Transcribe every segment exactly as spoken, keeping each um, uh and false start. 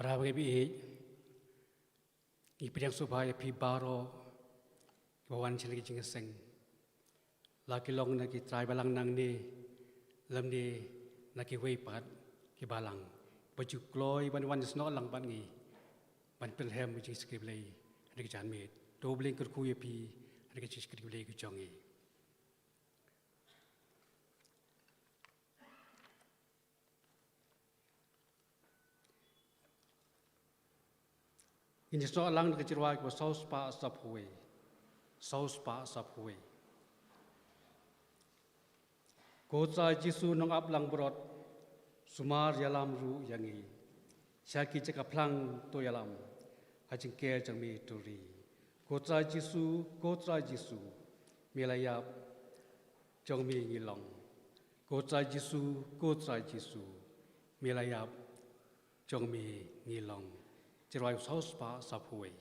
Haba ngi ïeit, ngi pdiang sngewbha ïa phi baroh kiba wan sha la ki jingïaseng, la ki long na ki trai balang nangne, lymne na kiwei pat ki balang, ba ju kloi ban wan snoh lang bad ngi ban pynrhem ïa ka jingshakri Blei ha kane ka janmiet. To U Blei un kyrkhu ïa phi ha kane ka jingshakri Blei ka jong ngi. Ngin ïa snoh lang da ka jingrwai kaba saw spah saw phew wei. Saw spah saw phew wei. Ko Trai Jisu, Nongap Langbrot, sumar ïalam ruh ïa ngi. Sha ki jaka phlang to ïalam, ha jingker jong me to ri. Ko Trai Jisu, ko Trai Jisu, me la ïap, jong me ngi long. Ko Trai Jisu, ko Trai Jisu, me la ïap, jong me ngi long. Jingrwai saw spah saw phew wei.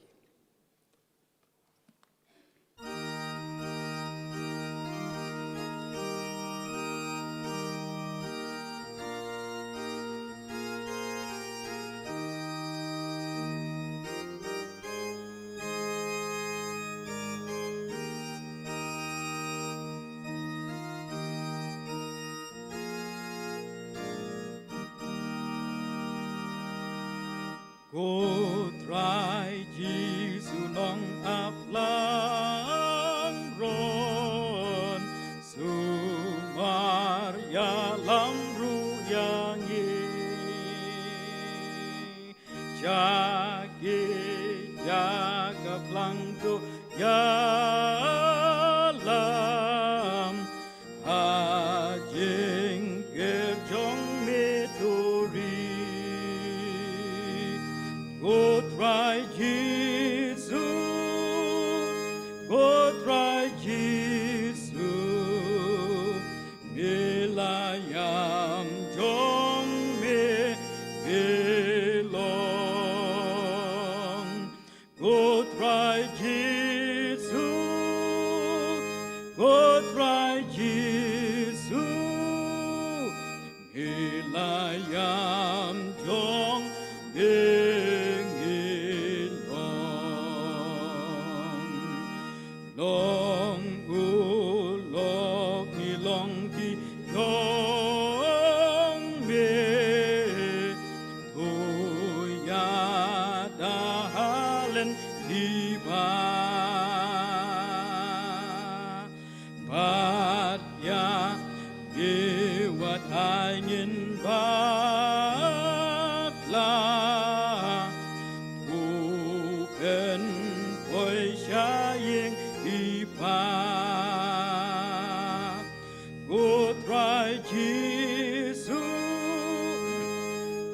Ko Trai Jisu, Nongap Langbrot, sumar ïalam ruh ïa ngi. Sha ki jaka phlang to ïalam, ha jingker jong me to ri. Ko Trai Jisu, ko Trai Jisu, me la ïam, jong me ngi long. Ko Trai Jisu, ko Trai Jisu, me la ïam, jong me ngi long. Long u lok ngi long ki jong me, to ïada ha lynti ba. Bad ïa kiwei pat ngin bakla, to pynpoi sha ïing i Pa. Ko Trai Jisu,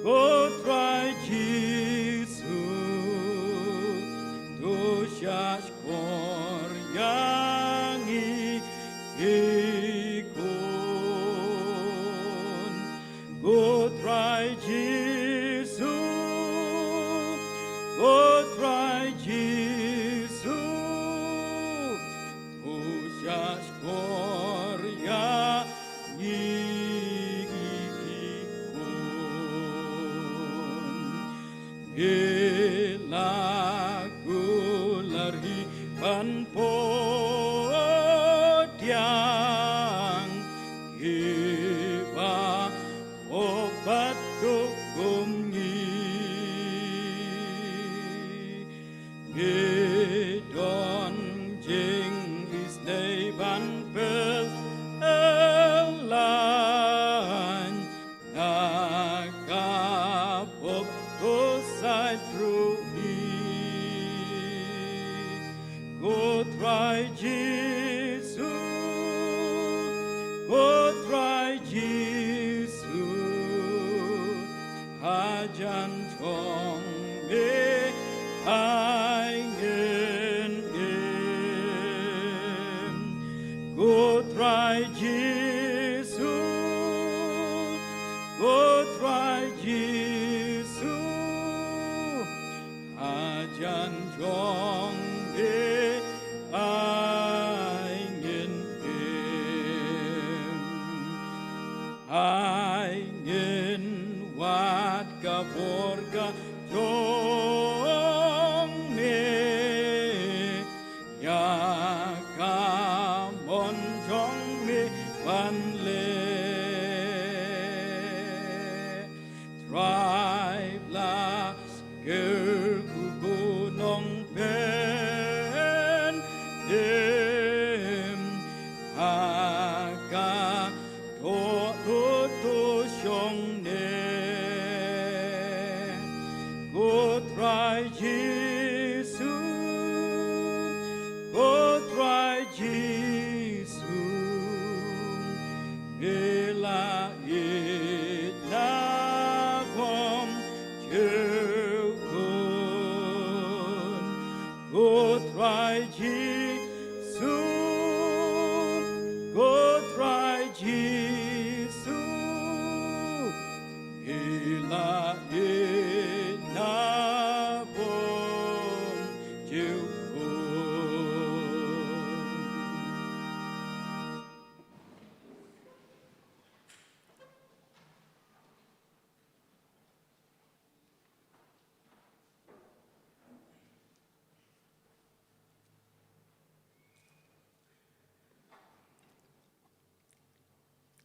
ko Trai Jisu, to sha shkor ïa ngi ki khun. Ko Trai Jisu, ko Trai Jisu, to sha shkor ïa ngi ki khun. Ngi la kular hi ban pdiang kiba hok bad duk kum ngi. Ngi don jingisynei ban pynlait na ka pop to sait ruh hi. Ko Trai Jisu, ko Trai Jisu, hajan jong me ai ngin im. Ko Trai Jisu, ko Trai Jisu, hajan jong me ai ngin im. Ai ngin wad ka bor ka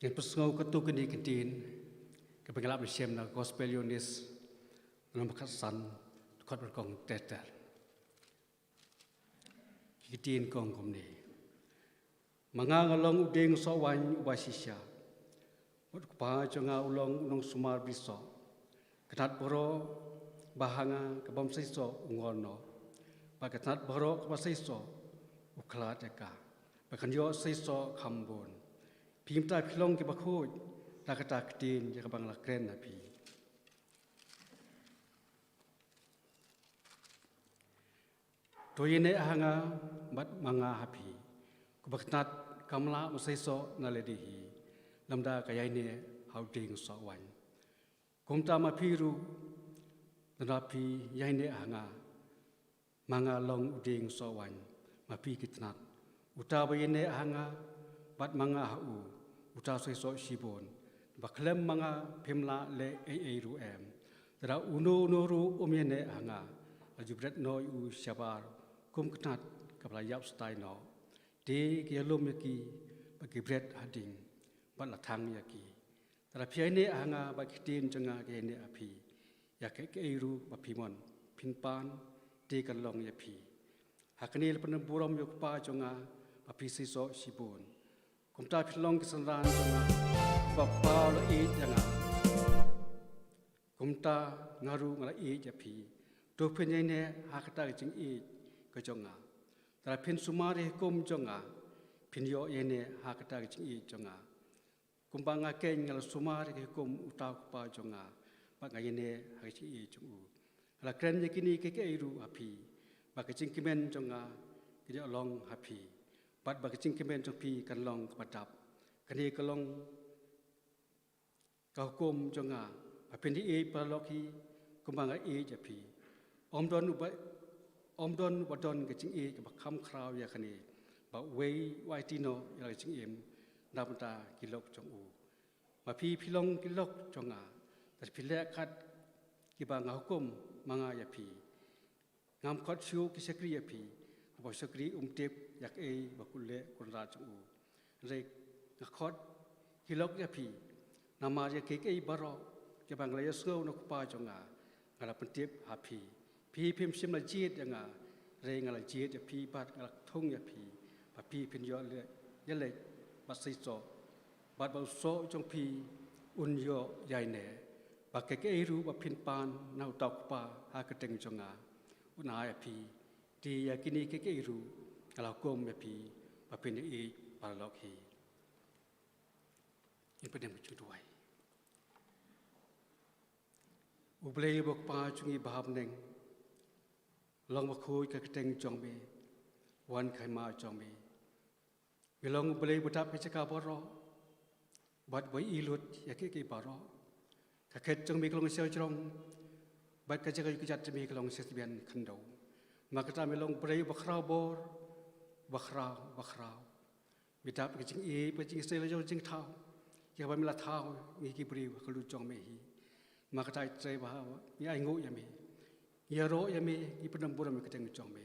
Ngin pynsngew katto katne ki ktien kiba ngi la pynshem na Gospel Ïoannis, lynnong ba khatsan, dkhot ba nyngkong ter ter. Ki ktien ki ong kumne: Ma nga nga long u dieng soh waiñ uba shisha, bad u Kpa jong nga u long u nongsumar brisoh. Ka tnat baroh ba ha nga ka bym seisoh u ngor noh, bad ka tnat baroh kaba seisoh u khlad ïa ka, ba kan ïoh seisoh kham bun. Phi mynta phi long kiba khuid na kata ka ktien ïa kaba nga la kren ha phi. To ïaineh ha nga bad ma nga ha phi. Kumba ka tnat kam lah ban seisoh na lade hi lymda ka ïaineh ha u dieng soh waiñ, kumta ma phi ruh lada phi ïaineh ha nga. Ma nga long u dieng soh waiñ, ma phi ki tnat. Uta uba ïaineh ha nga bad ma nga ha u, uta u seisoh shibun. Ba khlem ma nga phim lah leh ei ei ruh em. Te lada uno uno ruh um ïaineh ha nga, la ju bret noh ïa u shabar kum ka tnat kaba la ïap stai noh. Te ki ïalum ïa ki bad ki bret ha ding bad la thang ïa ki. Te lada phi ïaineh ha nga bad ki ktien jong nga ki ïaineh ha phi, ïa kaei kaei ruh ba phi mon phin pan, te kan long ïa phi. Ha kane la pynburom ïa u Kpa jong nga ba phi seisoh shibun. Kumta phin long ki synran jong nga, kumba u Kpa u la ïeit ïa nga, kumta nga ruh nga la ïeit ïa phi. To phin ïaineh ha kata ka jingïeit ka jong nga. Te lada phin sumar ïa ka hukum jong nga, phin ïoh ïaineh ha kata ka jingïeit jong nga. Kumba nga keiñ nga la sumar ïa ka hukum uta u Kpa jong nga, bad nga ïaineh ha ka jingïeit jong u. Nga la kren ïa kine kiei kiei ruh ha phi, ba ka jingkmen jong nga kan ïoh long ha phi, bad ba ka jingkmen jong phi kan long kaba dap. Kane ka long ka hukum jong nga, ba phin ïaieit paralok hi kumba nga ïeit ïa phi. Ym don uba, ym don uba don ka jingïeit kaba kham khraw ïa kane, ba uwei u aiti noh ïa la ka jingim na bynta ki lok jong u. Ma phi phi long ki lok jong nga, te lada phi leh kat kiba nga hukum ma nga ïa phi. Ngam khot shuh ki shakri ïa phi, haba u shakri um tip ïa kaei ba u leh u kynrad jong u. Hynrei nga khot ki lok ïa phi, namar ïa kiei kiei baroh kiba nga la ïohsngew na u Kpa jong nga, nga la pyntip ha phi. Phi phim shym la jied ïa nga, hynrei nga la jied ïa phi bad nga la thung ïa phi, ba phi phin ïoh leh, ïaleit bad seisoh, bad ba u soh jong phi un ïoh ïaineh, ba kaei kaei ruh ba phin pan na uta u Kpa ha ka kyrteng jong nga, un ai ïa phi. Te ïa kine kiei kiei ruh nga la hukum ïa phi, ba phin ïaieit paralok hi. Ngin pyndem ka jingduwai. U Blei uba U Kpa jong ngi ba ha bneng, long bakhuid ka kyrteng jong me, wan ka hima jong me. Me long U Blei uba dap ïa ki jaka baroh, bad uba ïohi lut ïa kiei kiei baroh. Ka khet jong me ka long sha jrong, bad ka jaka ïuh kjat jong me ka long sha shibun khyndew. Namar kata me long U Blei uba khraw bor, uba khraw, uba khraw. Me dap ïa ka jingïeit, ïa ka jingisynei la jong ka jingthaw, ïa kaba me la thaw ïa ngi ki briew ha ka kyrdan jong me hi. Namar kata Trai ba ha, ngi ainguh ïa me, ngi ïaroh ïa me, ngi pyndem burom ïa ka kyrteng jong me.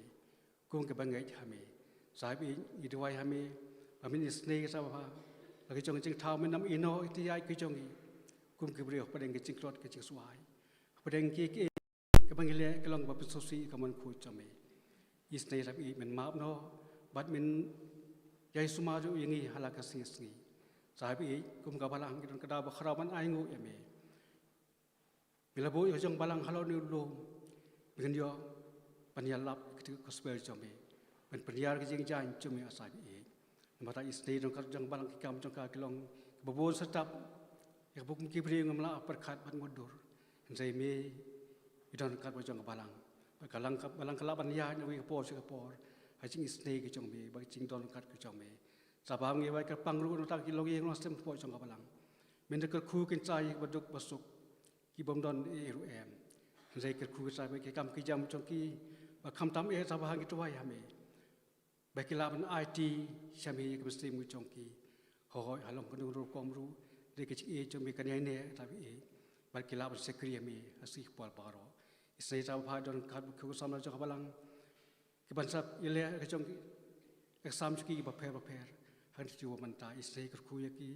Kum kiba ngeit ha me, Trai ba ngi duwai ha me, ba men isynei Trai ba ha, la ka jong ka jingthaw men ym ïehnoh ïa ka jingïaid ka jong ngi kum ki briew hapdeng ka jingtlot ka jingswai, hapdeng kiei kiei kiba ngi leh ki long ba pynsngewsih ïa ka mon khuid jong me. Isynei Trai ba men map noh, bad men ïai sumar ïa ngi ha la ka sngi sngi. Trai ba kum ka balang ngi don ka daw ba khraw ban ainguh ïa me. Me la buh ïa ka jong balang halor ne u lum, ba ngin ïoh ban ïalap ïa ka gospel jong me, ban pynïar ka jingjia jong me, A Trai ba ïeit. Namar kata isynei don kat jong balang ki kam jong ka ki long kiba bun syrtap, ïa kaba kum ki briew ngim lah pyrkhat bad mutdur. Hynrei me, me don kat ba jong ka balang, bad ka lang ka balang ka lah ban ïaid na kawei ka por sha ka por ha ka jingisynei ka jong me bad ka jingdon kat ka jong me. Sa ba ngi wai kyrpang ruh na bynta ki longïing longsem hapoh jong ka balang. Men da kyrkhu kynta ïa kiba duk ba suk, ki bym don ei ei ruh em. Hynrei kyrkhu kynta ïa ki kam ki jam jong ki, ba khamtam eh Trai ba ha ngi duwai ha me, ba ki lah ban aiti sha me ïa ka mynsiem ka jong ki. Hooid, ha long kano kano ka rukom ruh, hynrei ka jingïeit jong me kan ïaineh Trai ba ïeit, bad ki lah ban shakri ïa me ha sngi por baroh. Isynei Trai ba ha don kat ba ki khun samla jong ka balang, ki ban sap ïaleh ka jong ki, ka sam jong ki bapher bapher. Hynrei mynta isynei kyrkhu ïa ki,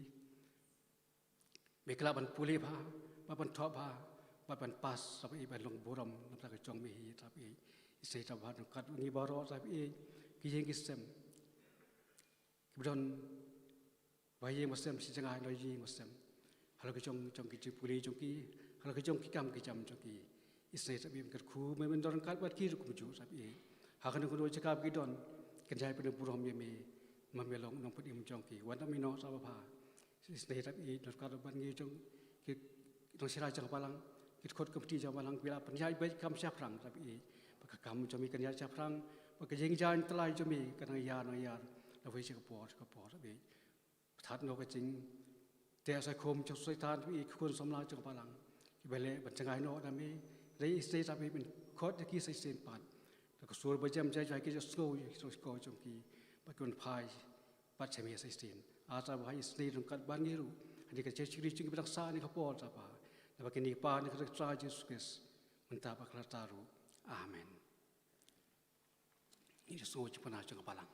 Me ka lah ban pule bha, bad ban thoh bha, bad ban pass, sngewbha ban long burom, namar ka jong me hi, sngewbha. Isynei sngewbha, nongkat ngi baroh, sngewbha, ki ïing ki sem. Ki ba don ba ïing ba sem, shi jngai noh ïing ba sem. Halor ka jong, jong ki jingpule jong ki, halor ka jong ki kam ki jam jong ki. Isynei sngewbha, kyrkhu me ban don ryngkat bad ki ruh kumjuh, sngewbha. Ha kano kano jaka ba ki don, kin ïai pynburom ïa me, namar me long nongpynim jong ki. Wan da me noh sngewbha. Isynei sngewbha, nongkat bad ngi jong ki, nongshakri jong ka balang, ki dkhot committee jong ka balang, ki la pynïaid beit kam shaphrang, sngewbha. Bad ka kam jong me kan ïaid shaphrang, bad ka jingïaid tylli jong me kan nang ïaid nang ïaid, la wei sha ka por sha ka por, sngewbha. Pynthut noh ka jingteh saikhum jong u Soitan, sngewbha, ki khun samla jong ka balang. Ki ba leh ban jngai noh da me, hynrei isynei sngewbha ban khot ïa ki sa shisien pat. Da ka sur ba jem jai jai ki jingïasngew, ïa ki jingïasngew jong ki, bad kin phai pat sha me sa shisien. Sngewbha isynei nongkat bad ngi ruh, hadien ka jingshakri jong ki ba dang sah ha kane ka por, sngewbha. Namar kane ngi pan ha ka kyrteng u Trai Jisu Khrist, mynta bad ka lata ruh. Amen. Ngin ïa sngewbha jingpynah jong ka balang.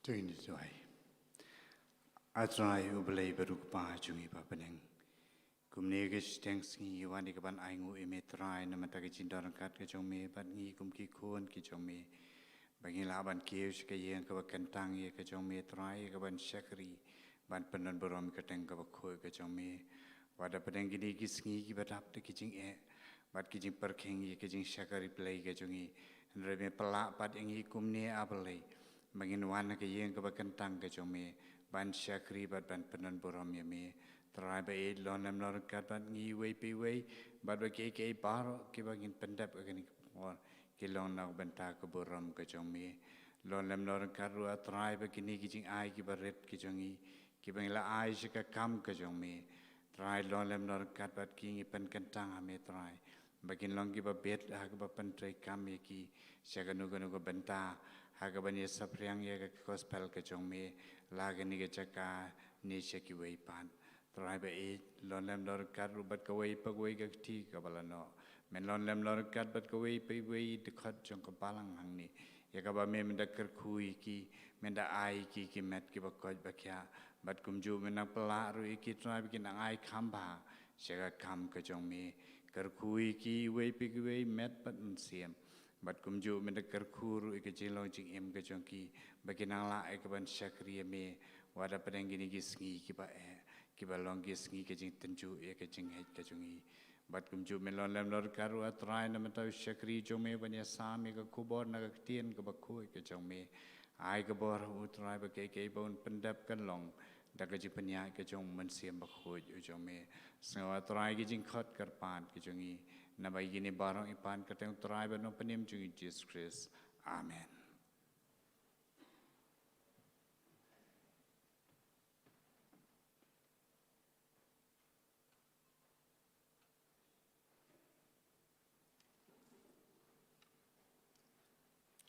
To ngin ïa duwai. A Trai U Blei bad U Kpa jong ngi ba ha bneng, kumne ha ka shiteng sngi ngi wan ïa kaban ainguh ïa me Trai namar ka jingdonkam ka jong me bad ngi kum ki khun ki jong me, ba ngin lah ban kiew sha ka ïing kaba kyntang ïa ka jong me Trai, ïa kaban shakri ban pyndonburom ïa ka kyrteng kaba khuid ka jong me. Wat ha bneng kine ki sngi kiba dap da ki jingeh bad ki jingpyrkhing ïa ka jingshakri Blei ka jong ngi, hynrei me pynlah pat ïa ngi kumne A Blei, ba ngin wan ha ka ïing kaba kyntang ka jong me ban shakri bad ban pyndonburom ïa me. Trai ba ïeit, lon lem lon ryngkat bad ngi iwei pa iwei bad ba kiei kiei baroh kiba ngin pyndep ha kane ka por ki long na ka bynta ka burom ka jong me. Lon lem lon ryngkat ruh A Trai ba kine ki jingai kiba rit ki jong ngi, kiba ngi la ai sha ka kam ka jong me, Trai lon lem lon ryngkat bad ki ngi pynkyntang ha me Trai, ba kin long kiba bit ha kaba pyntreikam ïa ki sha kano kano ka bynta ha kaban ïa saphriang ïa ka gospel ka jong me, la ha kane ka jaka ne sha kiwei pat. Trai ba ïeit, lon lem lon ryngkat ruh bad kawei pa kawei ka kti kaba la noh. Men lon lem lon ryngkat bad kawei pa iwei i dkhot jong ka balang hangne, ïa kaba me mynta kyrkhu ïa ki, mynta ai ïa ki ki met kiba koit ba khiah, bad kumjuh men nang pynlah ruh ïa ki Trai ba kin nang ai kham bha sha ka kam ka jong me. Kyrkhu ïa ki iwei pa iwei met bad mynsiem, bad kumjuh mynta kyrkhu ruh ïa ka jinglong jingim ka jong ki, ba kin nang lah ïa kaban shakri ïa me wat ha pdeng kine ki sngi kiba eh, kiba long ki sngi ka jingtynjuh ïa ka jingngeit ka jong ngi. Bad kumjuh men lon lem lon ryngkat ruh A Trai namar u shakri jong me ban ïasam ïa ka khubor na ka ktien kaba khuid ka jong me. Ai ka bor ha u Trai ba kaei kaei ba un pyndep kan long da ka jingpynïaid ka jong u Mynsiem Bakhuid u jong me. Sngew A Trai ki jingkhot kyrpad ki jong ngi, namar kine baroh ngi pan ka kyrteng u Trai bad u Nongpynim jong ngi Jisu Khrist. Amen.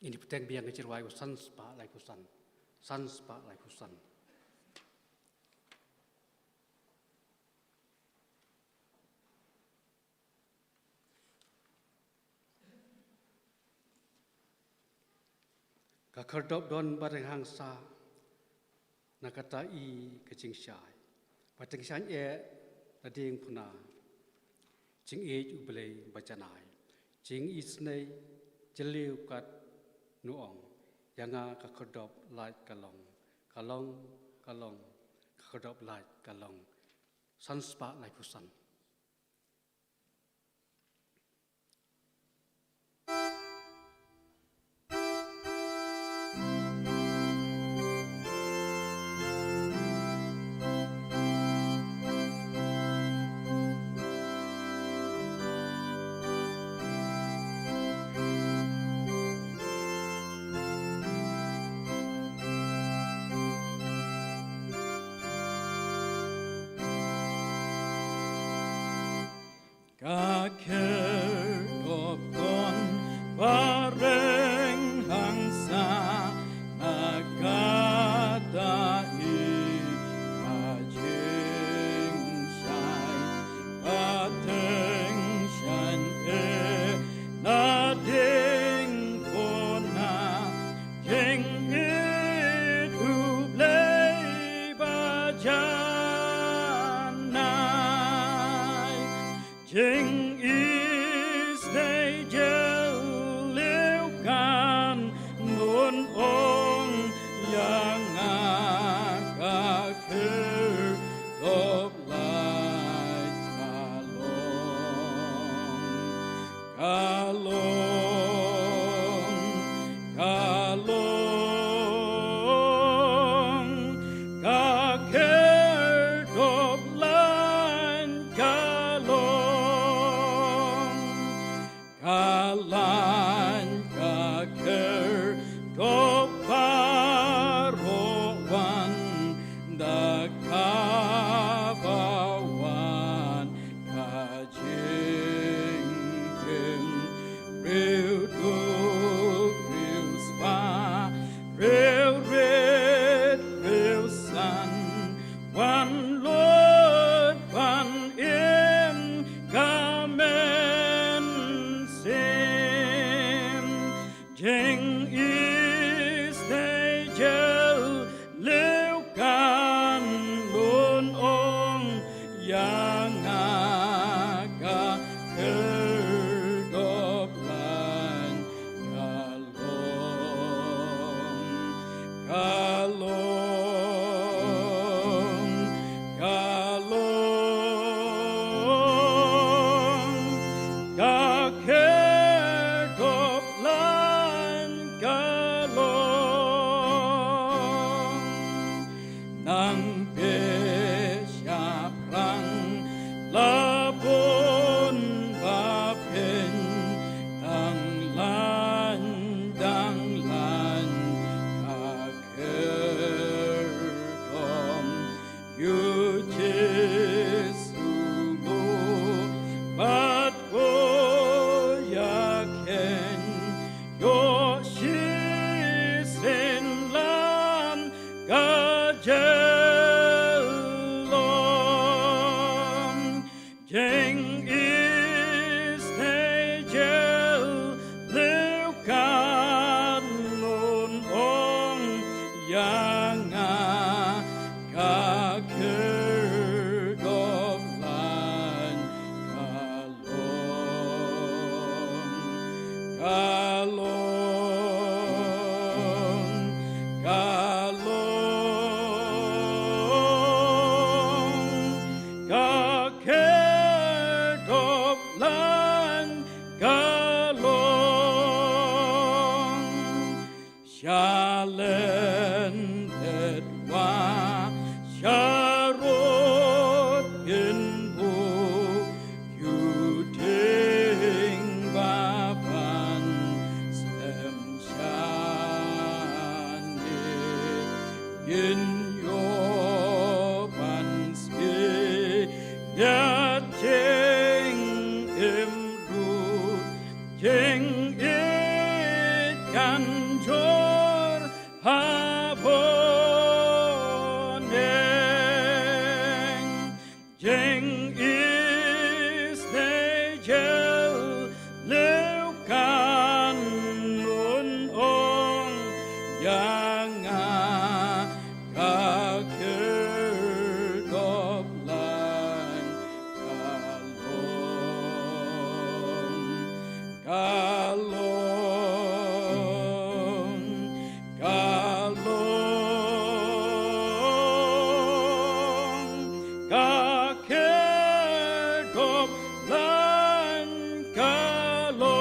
Ngin ïa bteng biang ka jingrwai kaba san spah laiphew san. San spah laiphew san. Ka khyrdop don ba rynghang sah na kata i ka jingshai. Ba tyngshaiñ eh na diengphna. Jingïeit U Blei ba janai. Jingisynei jylliew kat nu ong. Ïa nga ka khyrdop lait ka long. Ka long, ka long, ka khyrdop lait ka long. San spah laiphew san. Ka khyrdop don ba rynghang sah na kata i ka jingshai, ba tyngshaiñ eh na diengphna, jingïeit U Blei ba janai. Jingisynei jylliew kan nun ong ïa nga ka khyrdop lait ka long. Ka long, ka long, ka khyrdop lait ka long. Ka long, ka long, ka kher dop lain ka long. Nang pyrshah shaphrang la bun ba phin dang lain, dang lain ka khyrdop. Ïoh Jisu nguh bad ko ïakhun, ïoh shisien lam ka jylliew. Jingisynei jylliew katno un ong ïa nga, ka khyrdop lain ka long, ka long, ka long, ka khyrdop lain ka long. Shalyndet wa sharud in buk, ïoh ding ba ban slem shane, kin ïoh ban sngewthuh jingim ruh. Jingïeit kan jur ha bneng. Jingisynei jylliew kan un ong ïa nga, ka khyrdop lain ka long, ka long, ka long, ka khyrdop lain ka long.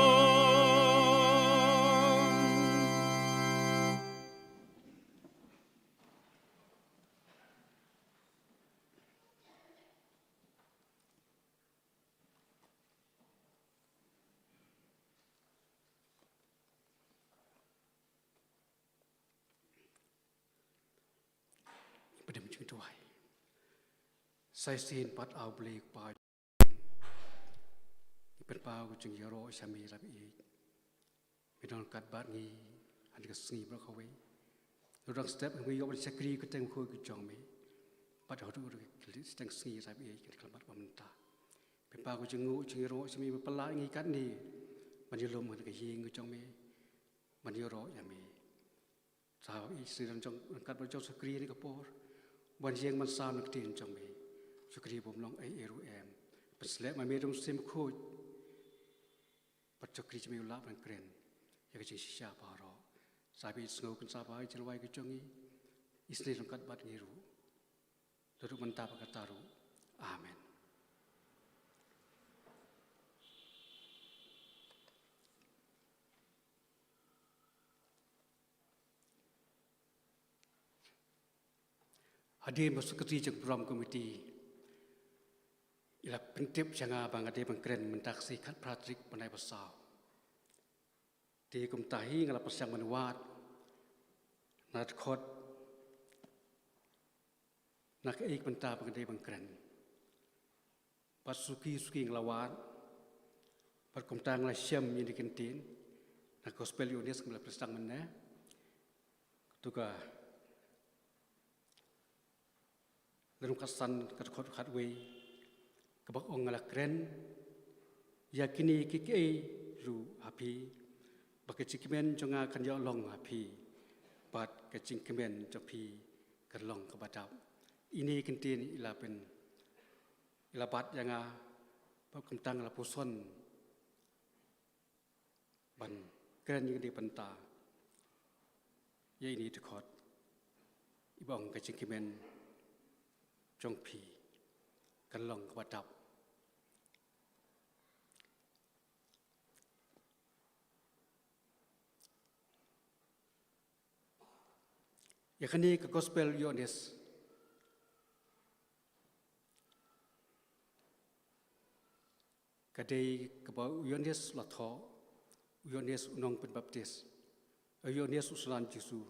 Pdiang jingduwai. Sa shisien pat, A U Blei Kpa, ngi pynpaw ka jingïaroh sha me la ba ïeit. Me don ryngkat bad ngi ha kane ka sngi baroh kawei. Ruh dang step ngi ïoh ban shakri kyrteng bakhuid ka jong me. Bad haduh ruh ka step sngi la ba ïeit kan khlem pat ba mynta. Pynpaw ka jingnguh jingïaroh sha me, ba pynlah ngi katne ban ïalum ha ka ïing ka jong me, ban ïaroh ïa me. Sa ïeit sngewbha jong ryngkat bad jong shakri ha kane ka por ban ïeng ban sam na ka ktien jong me. Shakri bym long ei ei ruh em. Pynsleh ma me da u Mynsiem Bakhuid. Bad shakri jong me u lah ban kren ïa ka jingshisha baroh. Sa ïeit sngewbha kan sa ba ïeit jingduwai ka jong ngi. Isynei ryngkat bad ngi ruh. Naduh mynta bad kata ruh. Amen. Hadien ba u Secretary jong ka Burom Committee i la pyntip ïa nga ba nga dei ban kren mynta ka sngi khatphra tarik bnai ba saw. Te kumta hi nga la pyrshang ban wad na dkhot na kaei ka bynta ba nga dei ban kren. Bad suki suki nga la wad. Bad kumta nga la shem ïa kine ki ktien na Gospel Ïoannis kaba la pynshai mynne. Kato ka lynnong khatsan, ka dkhot khatwei, kaba ong, nga la kren ïa kine kiei kiei ruh ha phi, ba ka jingkmen jong nga kan ïoh long ha phi, bad ka jingkmen jong phi kan long kaba dap. Ine i ktien i la pyn, i la bat ïa nga, bad kumta nga la puson ban kren ïa kane ka bynta ïa ine i dkhot. Iba ong ka jingkmen jong phi kan long kaba dap. Ïa kane ka gospel Ïoannis ka dei kaba u Ïoannis la thoh, u Ïoannis u nongpynbaptis, u Ïoannis u synran Jisu.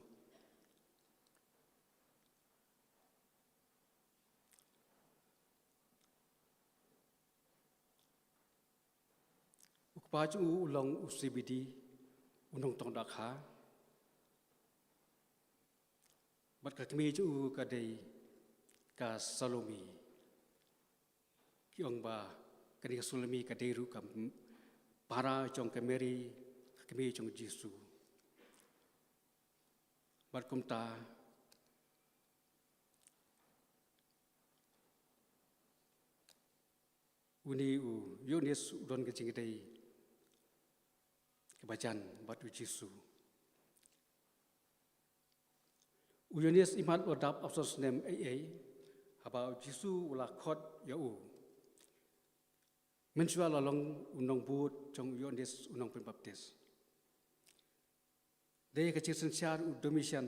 U kpa jong u u long u Sebedi, u nongtong dakha. Bad ka kmie jong u ka dei ka Salome. Ki ong ba kane ka Salome ka dei ruh ka m-, para jong ka Mary, ka kmie jong Jisu. Bad kumta, une u Ïoannis u don ka jingïadei kaba jan bad u Jisu. U Ïoannis imat u la dap arphew snem ei ei, haba u Jisu u la khot ïa u. Mynshuwa la long u nongbud jong u Ïoannis u nongpynbaptis. Dei ka jingsynshar u Domitian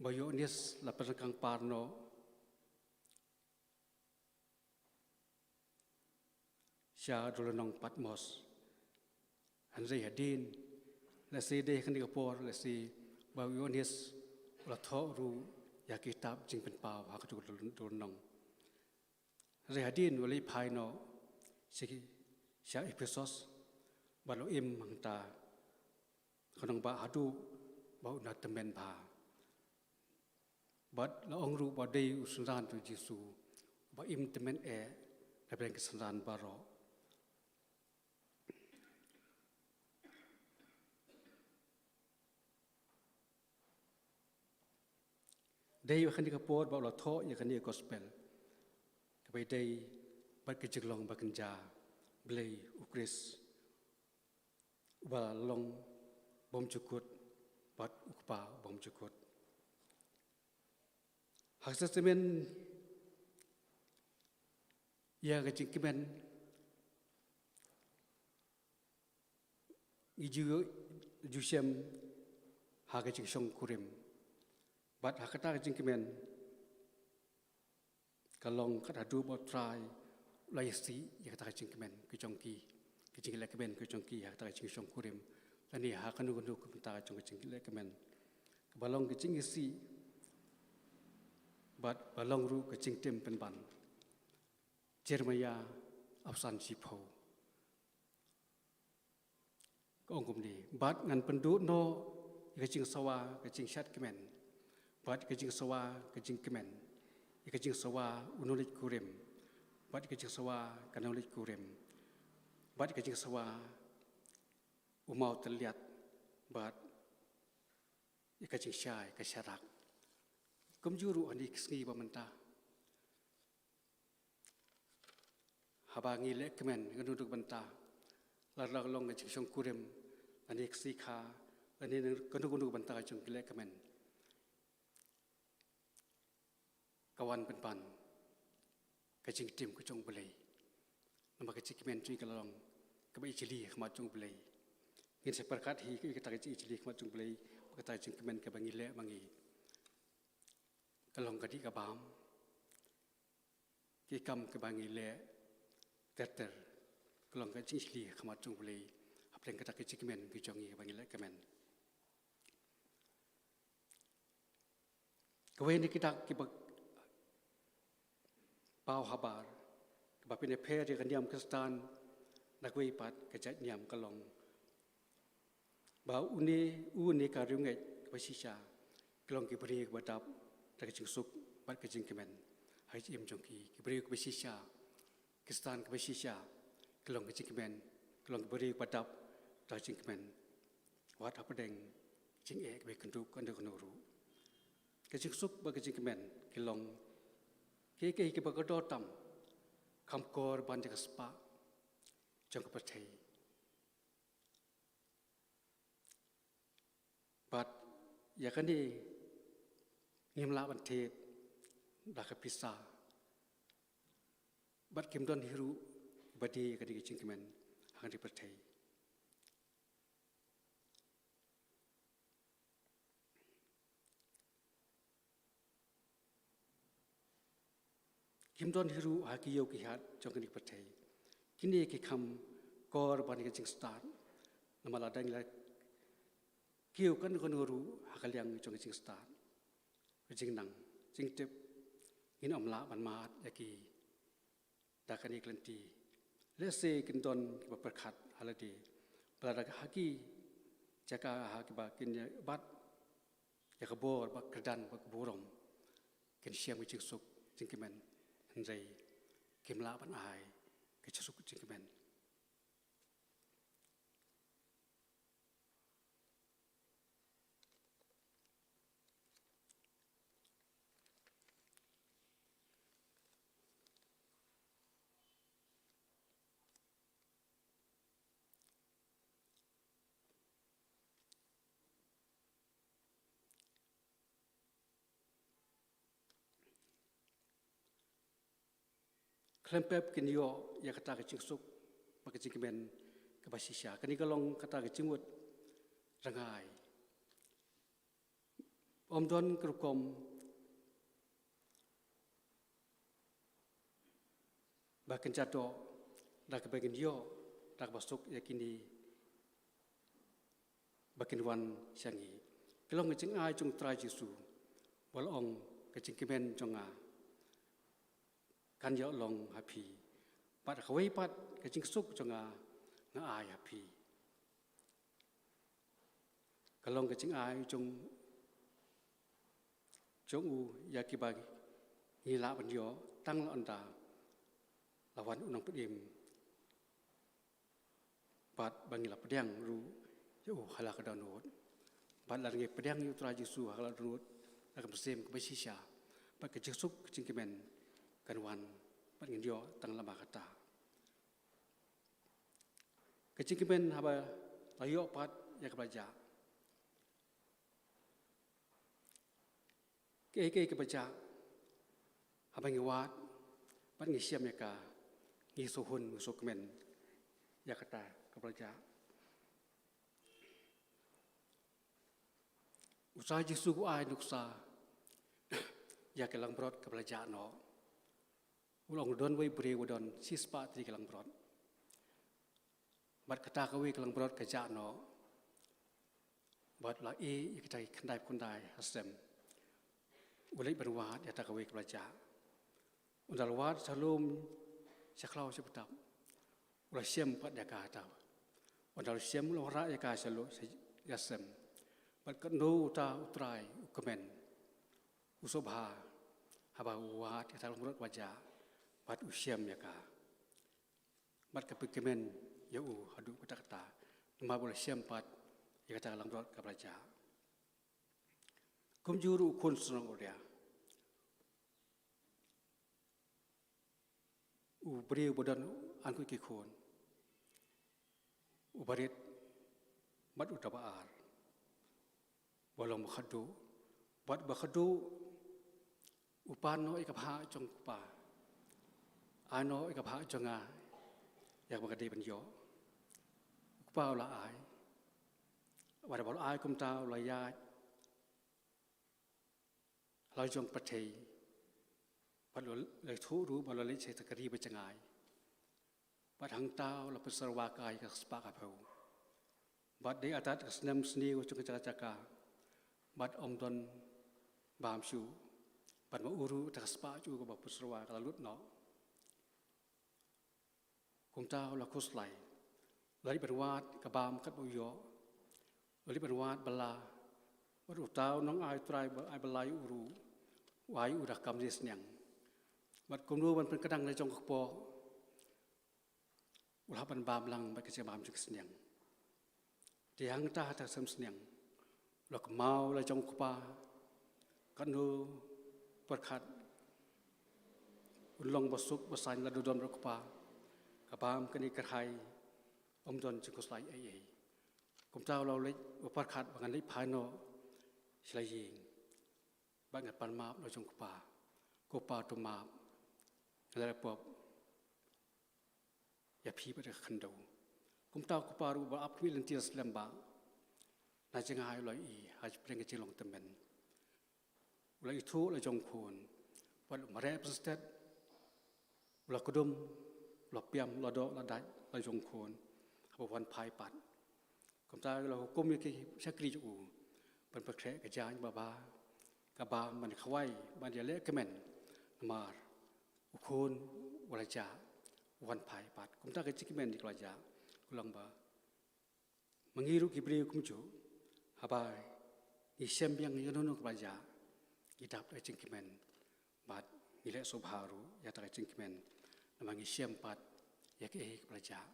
ba u Ïoannis la pynryngkang par noh sha dewlynnong Patmos. Hynrei hadien, lehse dei ha kane ka por, lehse ba u Ïoannis u la thoh ruh ïa ka kitab Jingpynpaw ha kato ka dewlynnong. Hynrei hadien u la leit phai noh sha, sha Ephesos, bad u la im hangta khnang ba haduh ba un da tymmen bha. Bad la ong ruh ba dei u synran jong u Jisu, ba im tymmen eh na pdeng ki synran baroh. Dei ha kane ka por ba u la thoh ïa kane ka gospel, kaba ïadei bad ka jinglong bakynja Blei u Khrist, uba long bymjukut bad u Kpa bymjukut. Ha ka Testament ïa ka jingkmen ngi ju, ju shem ha ka jingshong kurim. Bad ha kata ka jingkmen ka long kat haduh ba u Trai u la ïasih ïa kata ka jingkmen ka jong ki, ka jingleh kmen ka jong ki ha kata ka jingshong kurim, lane ha kano kano ka bynta jong ka jingleh kmen, kaba long ka jingisih bad ba long ruh ka jingtim pynban. Jeremiah arphew san shiphew. Ka ong kumne, bad ngan pynduh noh ïa ka jingsawa ka jingshad kmen, bad ka jingsawa ka jingkmen, ïa ka jingsawa u nongleit kurim, bad ka jingsawa ka nongleit kurim, bad ka jingsawa u maw tylliat, bad ïa ka jingshai ka sharak. Kumjuh ruh ha kine ki sngi ba mynta, haba ngi leh kmen kano kano ka bynta, lada ka long ka jingshong kurim, lane ka sngi kha, lane kano kano ka bynta jong ngi leh kmen, ka wan pynban ka jingtim ka jong U Blei. Namar ka jingkmen jong ngi ka long kaba ijli ha khmat jong U Blei. Ngin sa pyrkhat hi ïa kata ka jingijli ha khmat jong U Blei bad kata ka jingkmen kaba ngi leh ma ngi. Ka long ka dih ka bam, ki kam kiba ngi leh ter ter, ka long ka jingijli ha khmat jong U Blei hapdeng kata ka jingkmen ka jong ngi kaba ngi leh kmen. Kawei na ki dak kiba paw habar kaba pynïapher ïa ka niam Khristan na kawei pat ka jait niam ka long ba une, une ka riewngeit kaba shisha ki long ki briew kiba dap da ka jingsuk bad ka jingkmen ha ka jingim jong ki. Ki briew kiba shisha, Khristan kiba shisha ki long ka jingkmen, ki long ki briew kiba dap da ka jingkmen wat hapdeng jingeh kiba ïakynduh kano kano ruh. Ka jingsuk bad ka jingkmen ki long kiei kiei kiba kordor tam kham kor ban ïa ka spah jong ka pyrthei. Bad ïa kane Kim lah ban thied da ka pisa bad kim don hi ruh ba die ïa kane ka jingkmen ha kane ka pyrthei. Kim don hi ruh ha ki ïew ki ïaid jong kane ka pyrthei. Kine ki kham kor ban ïa ka jingstad. Namar lada ngi la kiew kano kano ruh ha ka liang jong ka jingstad, ka jingnang, jingtip, ngin ym lah ban mad ïa ki da kane ka lynti. Lehse kin don kiba pyrkhat ha lade ba lada ha ki jaka ha kiba kin ïa bat ïa ka bor bad kyrdan bad ka burom, kin shem ka jingsuk jingkmen, hynrei kim lah ban ai ka jingsuk jingkmen. Khlem pep kin ïoh ïa kata ka jingsuk bad ka jingkmen kaba shisha. Kane ka long kata ka jingmut rngai. Ym don ka rukom ba kin jia doh da kaba kin ïoh da kaba suk ïa kine ba kin wan sha ngi. Ka long ka jingai jong U Trai Jisu, ba u la ong, ka jingkmen jong nga kan ïoh long ha phi, bad kawei pat ka jingsuk jong nga nga ai ha phi. Ka long ka jingai jong, jong u ïa kiba ngi lah ban ïoh tang la ynda la wan U Nongpynim bad ba ngi la pdiang ruh ïa u ha la ka dohnud. Bad lada ngi pdiang ïa U Trai Jisu ha la ka dohnud, la ka mynsiem kaba shisha, bad ka jingsuk ka jingkmen kan wan, bad ngin ïoh tang lama kata. Ka jingkmen haba la ïoh pat ïa kaba la jah. Kaei kaei kaba jah, haba ngi wad bad ngi shem ïa ka, ngi sngewhun, ngi sngewkmen ïa kata kaba la jah. U Trai Jisu u ai nuksa ïa ka langbrot kaba la jah noh. U la ong, don wei u briew ba don shispah tylli ki langbrot. Bad kata kawei ka langbrot ka jah noh. Bad u la ïeh ïa kita ki khyndai khyndai ha sem. U leit ban wad ïa kata kawei kaba la jah. Ynda la wad sha lum, sha khlaw, sha btap, u la shem pat ïa kata. Ynda la shem, u la wanrah ïa ka sha lum, sha, ïa sem. Bad katno uta u trai u kmen, u sngewbha haba u wad ïa kata ka langbrot kaba jah bad u shem ïa ka. Bad ka pynkmen ïa u haduh katta katta, namar ba u la shem pat ïa kata ka langbrot kaba la jah. Kumjuh ruh u khun shnong Uria, u briew ba don ar ngut ki khun, uba rit bad uta ba ar, ba long ba khatduh, bad ba khatduh u pan noh ïa ka bhah jong u kpa. Ai noh ïa ka bhah jong nga ïa kaba nga dei ban ïoh. U kpa u la ai. Bad haba u la ai kumta, u la ïaid ha la jong pyrthei. Bad u la ïathuh ruh ba u la leit sha kata ka ri ba jngai. Bad hangta u la pynsyrwa kai ka spah ka phew. Bad dei artat ka snem sniew jong ka jaka jaka. Bad ym don bam shuh. Bad ma u ruh kata ka spah jong u kaba pynsyrwa ka la lut noh. Kumta u la khuslai. U la leit ban wad ka bam katba u ïoh. U la leit ban wad bylla. Bad uta u nongai u trai ba ai bylla ïa u ruh, u ai ïa u da ka kam sniang. Bad kumno ban pynkdang la jong ka kpoh, u la hap ban bam lang bad ka jingbam jong ka sniang. Te hangta ha kata ka sem sniang, u la kynmaw la jong u kpa, katno pyrkhat un long ba suk ba saiñ lada u don bad u kpa. Ka bam kane ka kyrhai, ym don jingkhuslai ei ei. Kumta u la leit, u pyrkhat ba ngan leit phai noh sha la ïing. Ba ngan pan map la jong u Kpa. Ko Pa to map. Nga la pop ïa phi bad ka khyndew. Kumta u Kpa ruh ba ap khmih lynti slem ba na jngai u la ïohi ha pdeng ka jinglong tymmen. U la ithuh la jong u Khun. Bad u mareh pynstet. U la kdum, u la piam, u la doh, u la dait la jong u Khun. Haba u wan phai pat. Kumta u la hukum ïa ki shakri jong u ban pynkhreh ka jaiñ babha ka bam ban khawai ban ïalehkmen. Namar u Khun u la jah, u wan phai pat. Kumta ka jingkmen ka la jah. Ka long ba ma ngi ruh ki briew kumjuh, haba ngi shem biang ïa kano kano kaba la jah, ngi dap da ka jingkmen bad ngi leh sngewbha ruh ïa kata ka jingkmen. Namar ngi shem pat ïa kaei kaba la jah.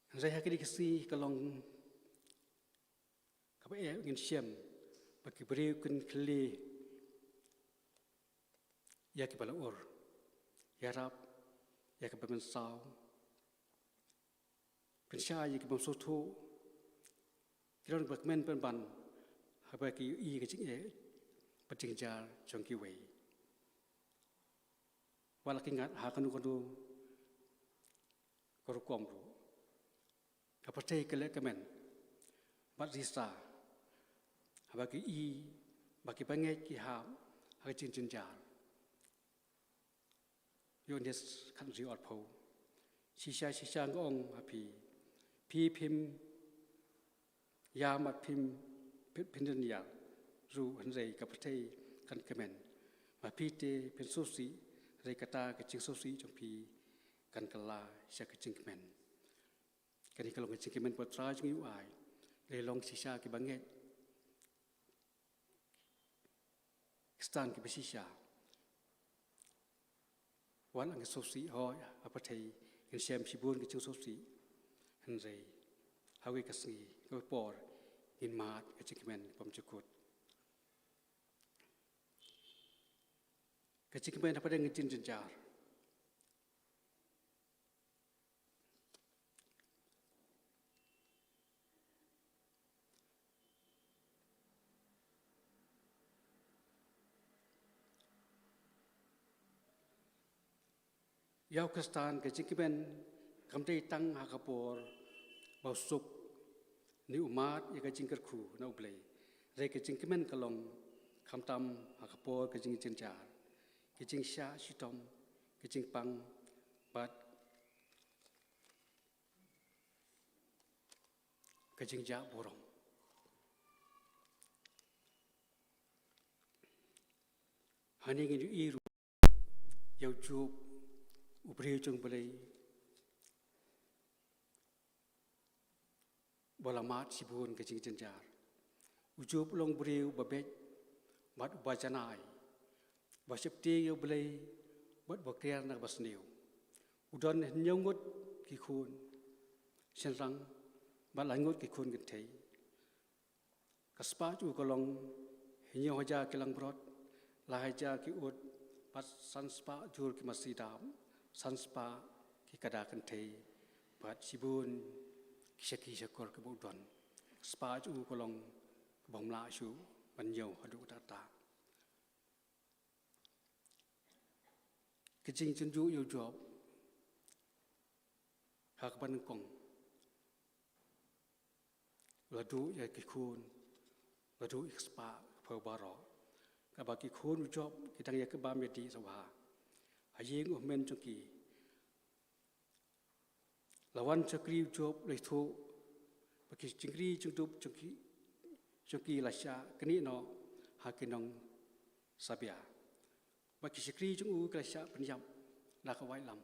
Hynrei ha kine ki sngi ka long kaba eh ngin shem ba ki briew kin khlieh ïa kiba la ur, ïarap ïa kiba mynsaw, pynshai ïa ki bym sngewthuh, ki don ba kmen pynban haba ki ïohi ka jingeh bad jingjynjar jong kiwei. Wat la ki ngat ha kano kano ka rukom ruh, ka pyrthei ka lehkmen bad risa haba ki ïohi ba ki bangeit ki hap ha ka jingjynjar. Ïoannis khathynriew arphew. Shisha shisha nga ong ha phi, phi phim ïam bad phim, phin, phin dang ïam ruh, hynrei ka pyrthei kan kmen. Ma phi te phin sngewsih, hynrei kata ka jingsngewsih jong phi kan kylla sha ka jingkmen. Kane ka long ka jingkmen ba U Trai jong ngi u ai. Lei long shisha ki bangeit Khristan kiba shisha. Wat la ngi sngewsih, hooid, ha pyrthei ngin shem shibun ki jingsngewsih. Hynrei ha kawei ka sngi, kawei ka por, ngin mad ka jingkmen kaba bymjukut. Ka jingkmen hapdeng ka jingjynjar. Ïa u Khristan ka jingkmen kam dei tang ha ka por ba u suk ne u mad ïa ka jingkyrkhu na U Blei. Hynrei ka jingkmen ka long khamtam ha ka por ka jingjynjar, ka jingshah shitom, ka jingpang bad ka jingjah burom. Hangne ngin ïohi ruh ïa u Job, u briew jong U Blei, ba la mad shibun ka jingjynjar. U Job u long briew ba beit bad uba janai, ba sheptieng ïa U Blei bad ba kriar na kaba sniew. U don hynñiew ngut ki khun shynrang bad lai ngut ki khun kynthei. Ka spah jong u ka long hynñiew hajar ki langbrot, lai hajar ki ut, bad san spah jur ki masi dap, san spah ki kada kynthei, bad shibun ki shaki shakor kiba u don. Ka spah jong u ka long kaba ym lah shuh ban ñiew haduh katta katta. Ka jingjynjar ïa u Job ha kaba nyngkong, la duh ïa ki khun, la duh ïa ka spah ka phew baroh. Kaba ki khun u Job ki dang ïa kaba mih dih sha bha ha ïing u hynmen jong ki. La wan shakri u Job, la ïathuh ba ki jingri jingdup jong ki, jong ki la shah knieh noh ha ki nongsabia. Ba ki shakri jong u ki la shah pynïap da ka waitlam.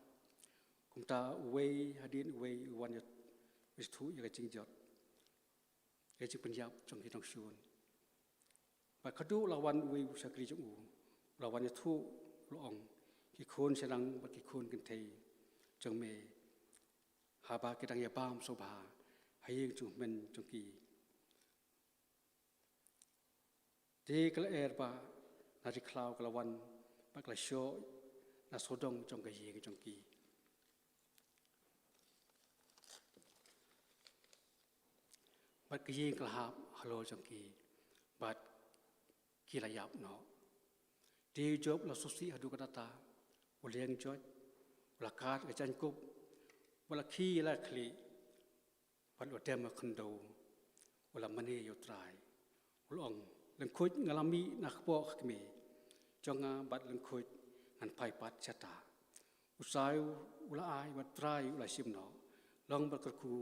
Kumta uwei hadien uwei u wan ïathuh ïa ka jingjot, ka jingpynïap jong ki nongshun. Bad haduh la wan uwei u shakri jong u, la wan ïathuh, la ong, ki khun shynrang bad ki khun kynthei jong me, haba ki dang ïa bam sngewbha ha ïing jong u hynmen jong ki, te ka lyer ba na ri khlaw ka la wan bad ka la shoh na sawdong jong ka ïing jong ki. bad ka ïing ka la hap halor jong ki, bad ki la ïap noh. Te u Job u la sngewsih haduh katta, u la ïeng joit, u la kad ka jaiñkup, u la khie la khlieh, bad u la dem ha khyndew, u la mane ïa U Trai. U la ong, lyngkhuit nga la mih na kpoh ka kmie jong nga, bad lyngkhuit ngan phai pat shata. U sai u la ai bad U Trai u la shim noh, long bad kyrkhu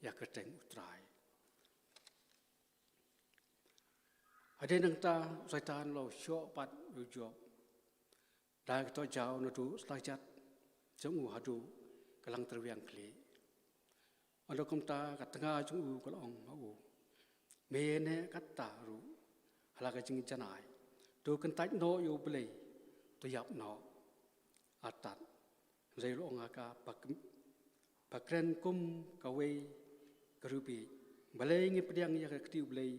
ïa ka kyrteng U Trai. Hadien nangta u Soitan u la shoh pat ïa u Job da ka kynthei jaw naduh slajat jong u haduh ka langtyrwiang khlieh. Ynda kumta ka tnga jong u ka la ong ha u, me ïaineh katta ruh ha la ka jingjanai, to kyntait noh ïa U Blei, to ïap noh. Artat, hynrei u la ong ha ka, ba kren kum kawei ka riewbieit, balei ngin pdiang ïa ka kti U Blei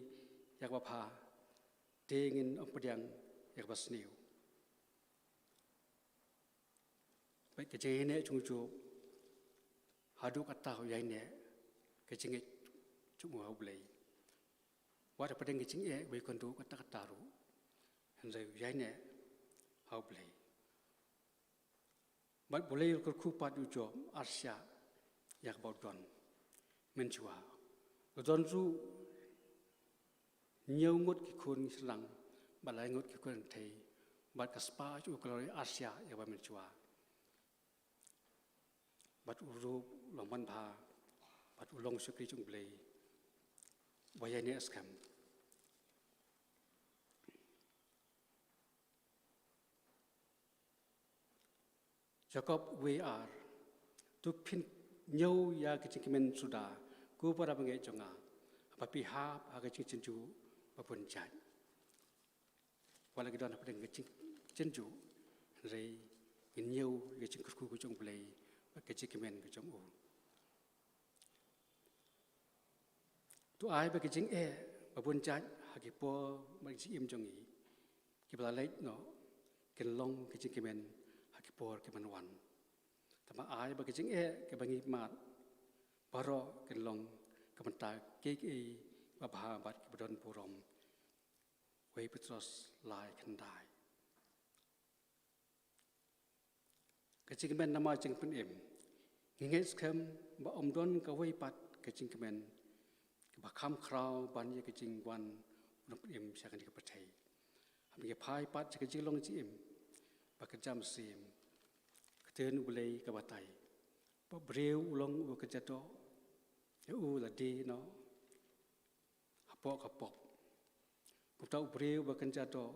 ïa kaba bha, te ngin ym pdiang ïa kaba sniew. Bad ka jingïaineh jong u Job, haduh katta u ïaineh ka jingngeit jong u ha U Blei. Wat hapdeng ka jingeh ba ïakynduh katta katta ruh, hynrei u ïaineh ha U Blei. Bad U Blei u la kyrkhu pat ïa u Job arshiah ïa kaba u don mynshuwa. U don ruh hynñiew ngut ki khun shynrang bad lai ngut ki khun kynthei, bad ka spah jong u ka la roi arshiah ïa kaba mynshuwa. Bad u ruh u long manbha, bad u long shakri jong U Blei ba ïaineh skhem. Jakob wei ar, to phin ñiew ïa ka jingkmen suda, ko para bangeit jong nga, haba phi hap ha ka jingkynjuh ba bun jait. Wat la ki don hapdeng ka jingkynjuh, hynrei ngin ñiew ïa ka jingkyrkhu ka jong U Blei bad ka jingkmen ka jong u. To ai ba ki jingeh ba bun jait ha ki por bad ki jingim jong ngi, kiba la leit noh, kin long ki jingkmen ha ki por kiban wan. Tangba ai ba ki jingeh kiba ngi mad baroh kin long ka bynta kiei kiei kiba bha bad kiba don burom. Wei Petros lai khyndai. Ka jingkmen namar jingpynim. Ngi ngeit skhem ba ym don kawei pat ka jingkmen kaba kham khraw ban ïa ka jingwan u Nongpynim sha kane ka pyrthei. Haba ngi phai pat sha ka jinglong jingim ba kynja mynsiem, ka ktien U Blei ka batai ba u briew u long uba kynja doh, ïa u la die noh hapoh ka pop. Kumta u briew ba kynja doh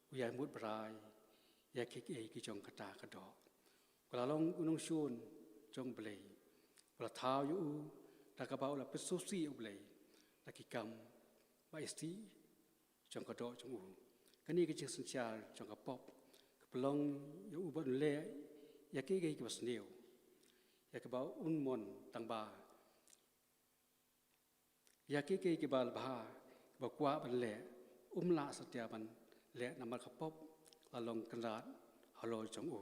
u ïai mut brai ïa kiei kiei ki jong kata ka doh. Ka la long u nongshun jong U Blei. Ka la thaw ïa u da kaba u la pynsngewsih ïa U Blei da ki kam ba isih jong ka doh jong u. Kane ka jingsynshar jong ka pop ka pynlong ïa u ba un leh ïa kiei kiei kiba sniew, ïa kaba un mon tangba ïa kiei kiei kiba bha, kiba kwah ban leh, um lah satia ban leh namar ka pop la long kynrad halor jong u.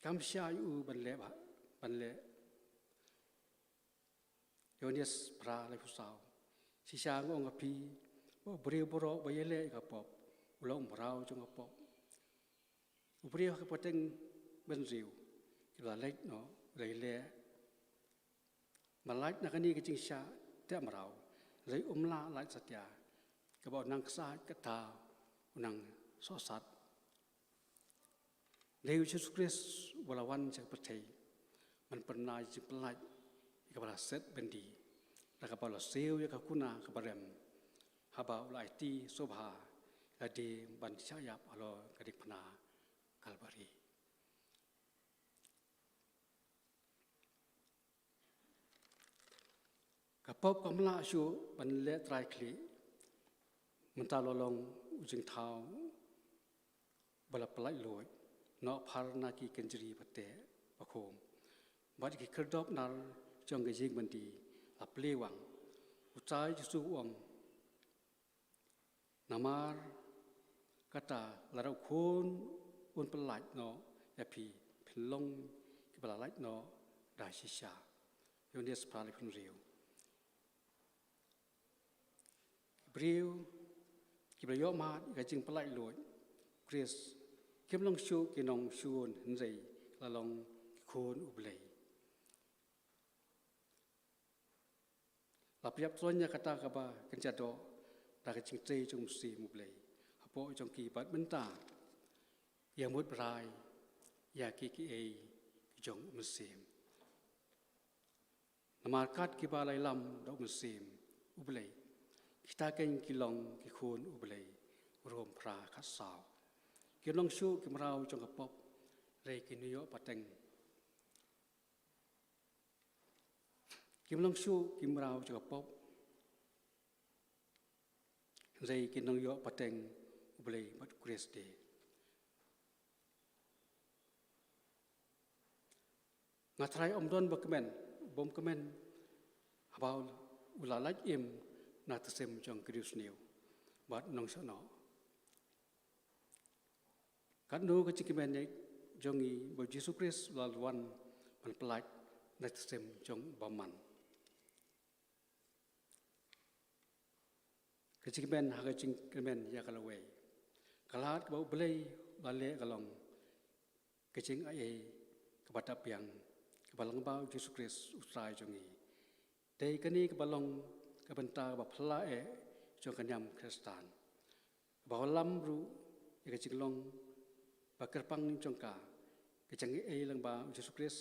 Kam shah ïa u ban leh bha, ban leh. Ïoannis phra laiphew saw. Shisha nga ong ha phi ba u briew baroh ba ïaleh ïa ka pop u long u mraw jong ka pop. U briew ha ka pateng bynriew, kiba la leit noh, u la ïaleh ban lait na kane ka jingshah teh mraw, hynrei um lah lait satia, kaba u nang ksaid kata u nang sohsat. Dei u Jisu Khrist uba la wan sha ka pyrthei ban pynbna ïa ka jingpynlait ïa kaba la set byndi, da kaba u la siew ïa ka kuna kaba rem, haba u la aiti sngewbha ïa lade ban shah ïap halor ka diengphna Kalbari. Ka pop kam lah shuh ban leh trai khlieh. Mynta la long u jingthaw ba la pyllait luid noh phar na ki kynjri ba teh ba khum, bad ki khyrdop nar jong ka ïing byndi la plie wang. U Trai Jisu u ong, namar kata lada u Khun un pyllait noh ïa phi, phin long kiba la lait noh da shisha. Ïoannis phra laiphew hynriew. Briew kiba la ïoh mad ïa ka jingpyllait luid Khrist kim long shuh ki nongshun, hynrei ki la long ki khun U Blei. La pynïap thlieñ ïa kata kaba kynja doh da ka jingtrei jong U Mynsiem U Blei hapoh jong ki, bad mynta ki ïamut brai ïa kiei kiei ki jong U Mynsiem. Namar kat kiba la ïalam da U Mynsiem U Blei, kita kein ki long ki khun U Blei. Rom phra khatsaw. Kim long shuh ki mraw jong ka pop, hynrei kin ïoh pateng. Kim long shuh ki mraw jong ka pop, hynrei kin nang ïoh pateng U Blei bad U Khrist de. Nga tharai ym don ba kmen, bym kmen haba u la lait im na tyngsem jong ki riewsniew bad nongshah noh. Katno ka jingkmen jong ngi ba U Jisu Khrist u la wan ban pyllait na tyngsem jong u bymman. Ka jingkmen ha ka jingkyrmen ïa ka lawei. Ka lad kaba U Blei u la leh ka long ka jingaiei kaba da biang kaba lyngba U Jisu Khrist U Trai jong ngi. Dei kane kaba long ka bynta kaba phylla eh jong ka niam Khristan, kaba wallam ruh ïa ka jinglong ba kyrpang jong ka, ka jingaiei lyngba U Jisu Khrist,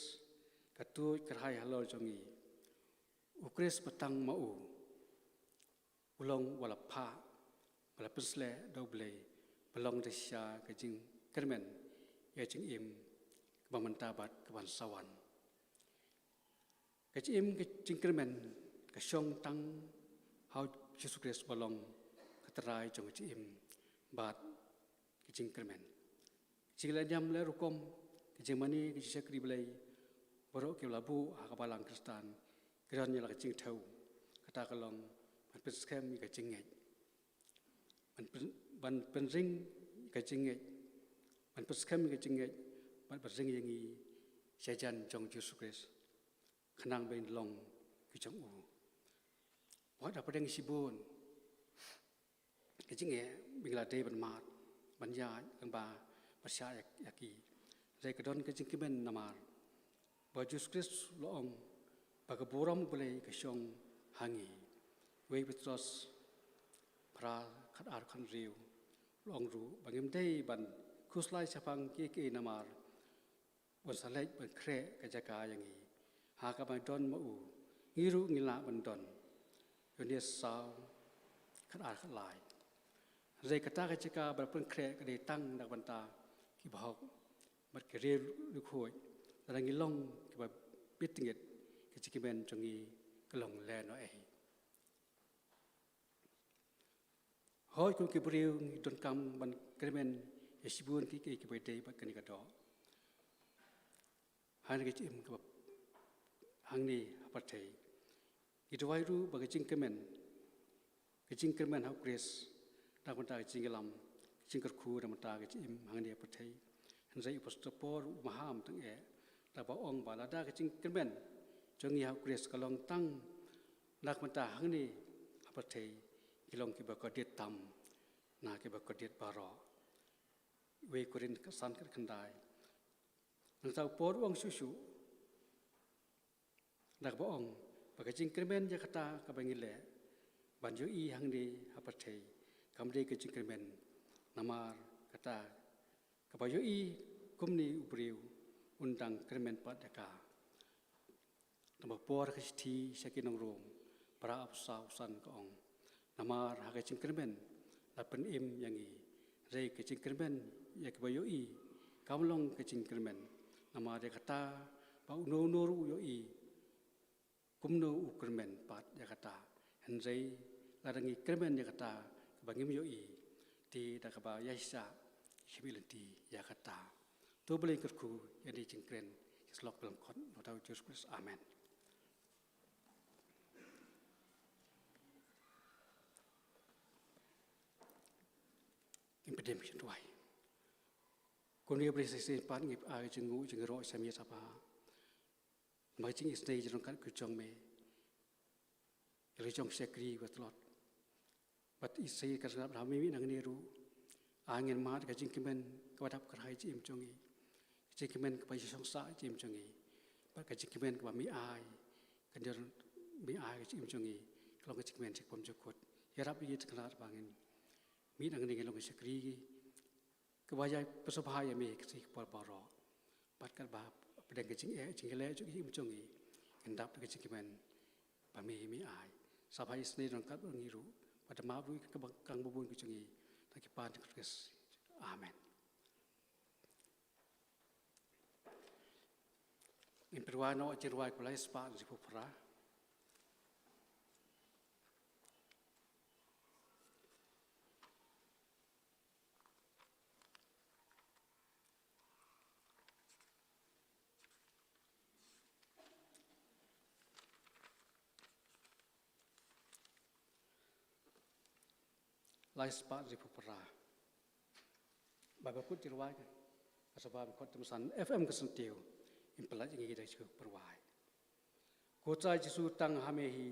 ka tuid kyrhai halor jong ngi. U Khrist ba tang ma u u long uba la phah, ba la pynsleh da U Blei, ba long da shisha ka jingkyrmen ïa ka jingim kaba mynta bad kaban sa wan. Ka jingim ka jingkyrmen ka shong tang ha U Jisu Khrist ba long ka trai jong ka jingim bad ka jingkyrmen. Ka jingleh niam leh rukom, ka jingmane, ka jingshakri Blei, baroh kiba la buh ha ka balang Khristan ki don ïa la ka jingthew. Kata ka long ban pynskhem ïa ka jingngeit, ban pyn-, ban pynring ïa ka jingngeit, ban pynskhem ïa ka jingngeit, ban pynring ïa ngi sha jan jong U Jisu Khrist, khnang ba ngin long ki jong u. Wat hapdeng shibun ka jingeh ba ngi la dei ban mad, ban ïaid lyngba, ban shah ïa, ïa ki, hynrei ka don ka jingkmen namar ba U Jisu Khrist u la ong ba ka burom U Blei ka shong ha ngi. Wei Petros phra khatar khathynriew u la ong ruh ba ngim dei ban khuslai shaphang kiei kiei namar un sa leit ban khreh ka jaka ïa ngi ha kaba don ma u, ngi ruh ngi lah ban don. Ïoannis saw khatar khatlai. Hynrei kata ka jaka ban pynkhreh ka dei tang na ka bynta ki bahok bad ki riewkhuid. Lada ngi long kiba bit tngit, ka jingkmen jong ngi ka long lehnohei. Hooid, kum ki briew ngi donkam ban kyrmen ïa shibun kiei kiei kiba dei bad kane ka doh. Hangne ka jingim kaba hangne ha pyrthei, ngi duwai ruh ba ka jingkmen, ka jingkyrmen ha U Khrist, na ka bynta ka jingïalam, ka jingkyrkhu na ka bynta ka jingim hangne ha pyrthei. Hynrei u Apostol Paul u maham tang eh da kaba ong ba lada ka jingkyrmen jong ngi ha U Khrist ka long tang na ka bynta hangne ha pyrthei, ngi long kiba kordit tam na kiba kordit baroh. Wei Korinth khatsan khatkhyndai. Nangta u Paul u ong shuh shuh da kaba ong ba ka jingkyrmen ïa kata kaba ngi leh ban ïohi hangne ha pyrthei kam dei ka jingkyrmen, namar kata kaba ïohi kumne u briew un dang kyrmen pat ïa ka. Nangta u Paul ha ka shithi sha ki nong Rom, phra arphew saw, arphew san ka ong: Namar ha ka jingkyrmen la pynim ïa ngi, hynrei ka jingkyrmen ïa kiba ïohi kam long ka jingkyrmen. Namar ïa kata ba uno uno ruh u ïohi kumno u kyrmen pat ïa kata. Hynrei lada ngi kyrmen ïa kata kaba ngim ïohi, te da kaba ïaishah shim ïa lynti ïa kata. To Blei un kyrkhu ïa kane ka jingkren, ki slok ba la khot na ka bynta U Jisu Khrist. Amen. Ngin pyndim ki jingduwai. Ko Blei, sa shisien pat ngi ai ka jingnguh jingïaroh sha me, Kpa. Namar ka jingisynei jong ka jong me ïa la jong ki shakri ba tlot. Bad Isaiah ka sngap, ha me mih nangne ruh, ai ngin mad ka jingkmen kaba dap kyrhai jingim jong ngi, ka jingkmen kaba ïashong sah jingim jong ngi, bad ka jingkmen kaba me ai, ka jingkmen me ai ka jingim jong ngi ka long ka jingkmen jingpom jingkut. Ïarap ïa ngi, Trai, ba ngin mih nangne ngin long ki shakri kaba ïa pyrshah ïa me ka sngi ka por baroh. Bad katba pdeng ka jingeh jingkhlaiñ jong ngi, jong ngi, ngin dap da ka jingkmen ba me me ai. Sa ba isynei don kat ngi ruh, bad da map ruh ka ba kang babun ka jong ngi, da ki pan jong Khrist. Amen. Ngin pyrwa noh jingrwai kaba lai spah hynriewphew phra. Lai spah hynriewphew phra. Ba ba kut jingrwai ka, ka sngewbha ba khot te mynsan F M ka Syntiew. Ngin pynlait ïa ngi da ka jingpyrwa. Ko Trai Jisu, tang ha me hi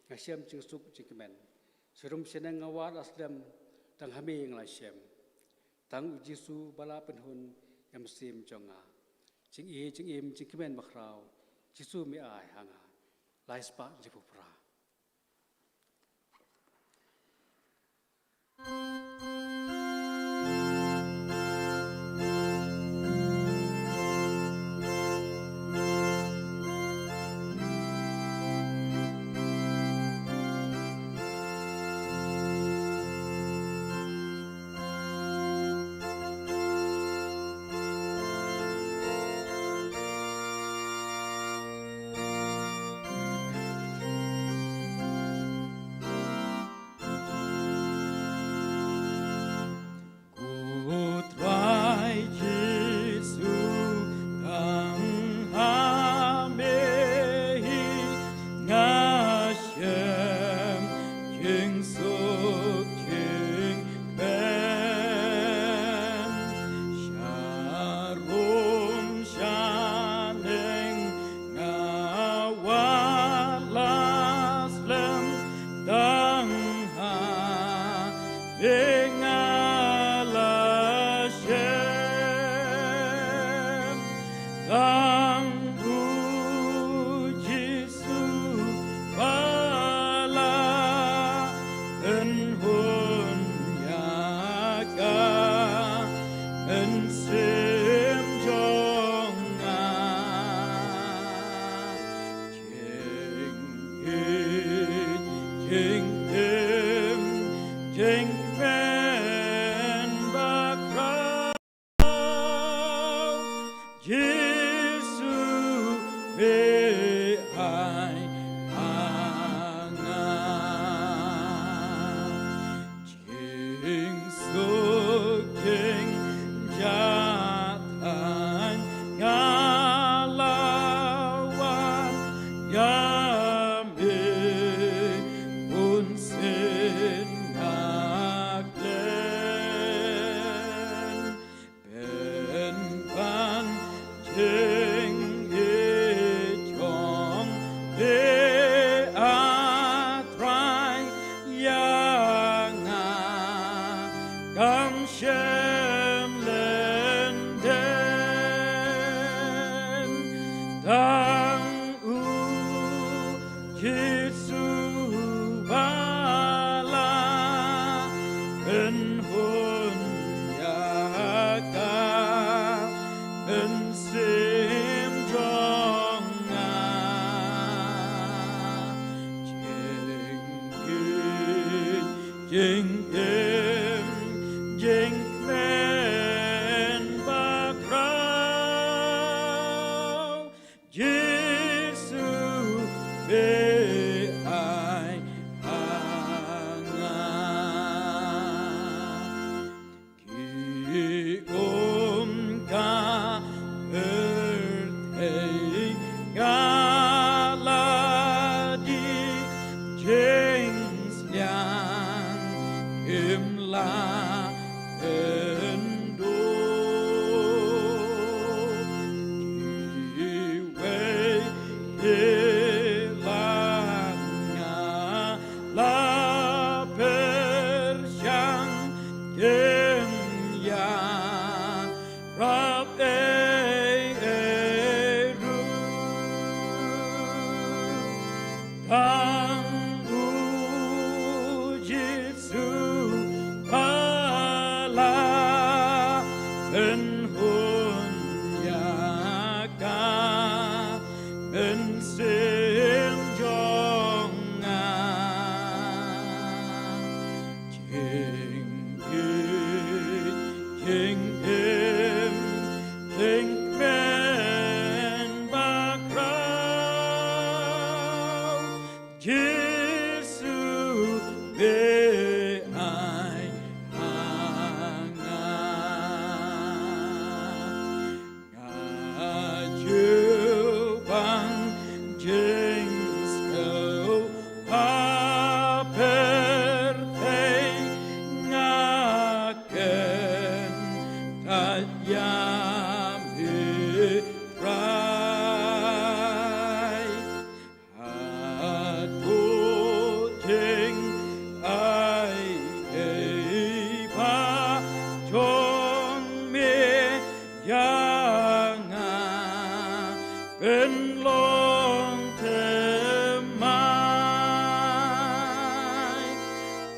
nga shem jingsuk jingkmen. Sharum shaneng nga wad la slem, tang ha me nga la shem. Tang U Jisu ba la pynhun ïa mynsiem jong nga. Jingïeit jingim jingkmen bakhraw, Jisu me ai ha nga. Lai spah hynriewphew phra. Ko Trai Jisu, tang ha me hi nga shem jingsuk jingkmen. Sharum shaneng nga wad la slem, tang ha me nga la shem. Tang U Jisu ba la pynhun ïa ka mynsiem jong nga. Jingïeit jingim jingkmen bakhraw, Jisu me ai ha nga. Jingsuk jingjahthait nga la wan ïa me, bun sien nga klet. Pynban jingïeit jong me, A Trai, ïa nga kam shem lyndet. Tang U Jisu ba la pynhun ïa ka mynsiem jong nga. Jingïeit jingim jingkmen bakhraw, Jisu me ai ha nga. Ki um ka pyrthei ka la dih jingsliang, ki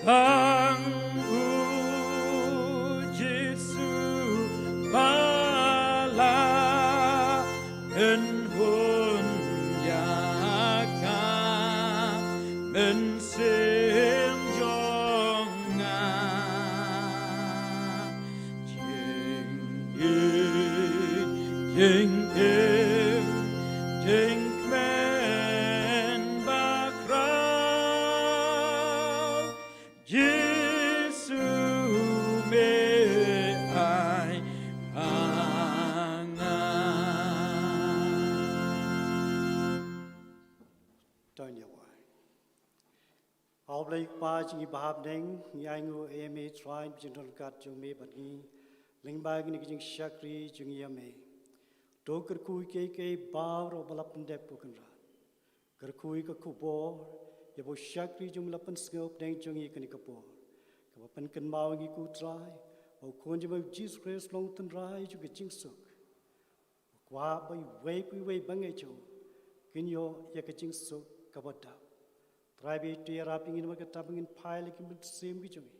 Tang u Jisu ba la pynhun ïa ka mynsiem jong nga. Jingim, jingim, jingkmen bakhraw. Jisu me ai ha nga. Don ïa wai. Au Blei Kpa jong ngi ba ha bneng, ngi ai nguh ïa me Trai ba jingdon kat jong me bad ngi. Lyngba kine ki jingshakri jong ngi ïa me. To kyrkhu ïa kiei kiei baroh ba la pyndep, ko Kynrad. Kyrkhu ïa ka khubor ïa ba u shakri jong me la pynsngew hapdeng jong ngi kane ka por. Kaba pynkynmaw ïa ngi, ko Trai, ba u Khun jong me u Jisu Khrist long u tynrai jong ka jingsuk. U kwah ba iwei pa iwei ba ngeit ïa u kin ïoh ïa ka jingsuk kaba dap. Trai, ba to ïarap ïa ngi namar kata ba ngin phai la ki mynsiem ki jong ngi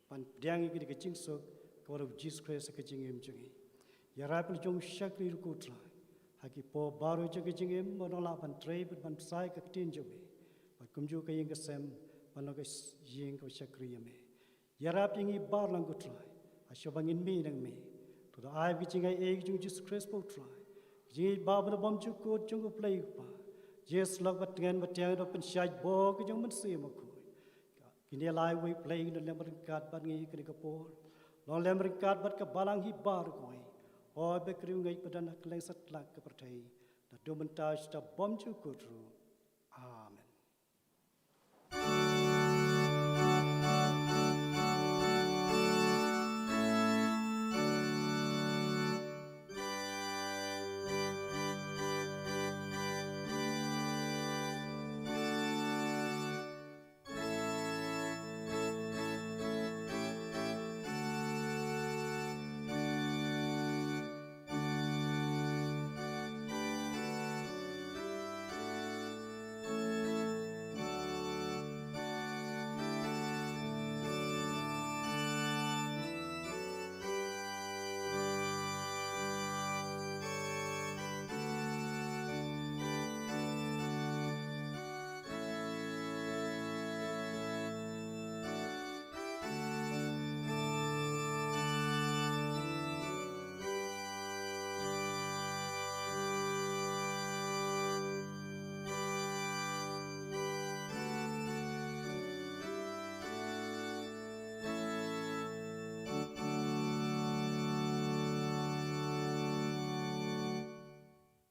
ban pdiang ïa kane ka jingsuk kaba la u Jisu Khrist ha ka jingim jong ngi. Ïarap ïa la jong u shakri ruh, ko Trai, ha ki por baroh jong ka jingim, ba un lah ban trei bad ban bsa ïa ka ktien jong me, bad kumjuh ka ïing ka sem ban long ka ïing kaba shakri ïa me. Ïarap ïa ngi baroh lang, ko Trai, ha shwa ba ngin mih na me. To da ai ba ka jingaiei ka jong u Jisu Khrist, ko Trai, ka jingïeit ba la bymjukut jong U Blei U Kpa, jingïasyllok ba tngen ba tieng, da pynshait bor ka jong u Mynsiem Bakhuid, kine lai wei Blei, kin long lem ryngkat bad ngi kane ka por. Long lem ryngkat bad ka balang hi baroh kawei. Hooid, ba ka riewngeit ba don ha kylleng satlak ka pyrthei, naduh mynta sha bymjukut ruh.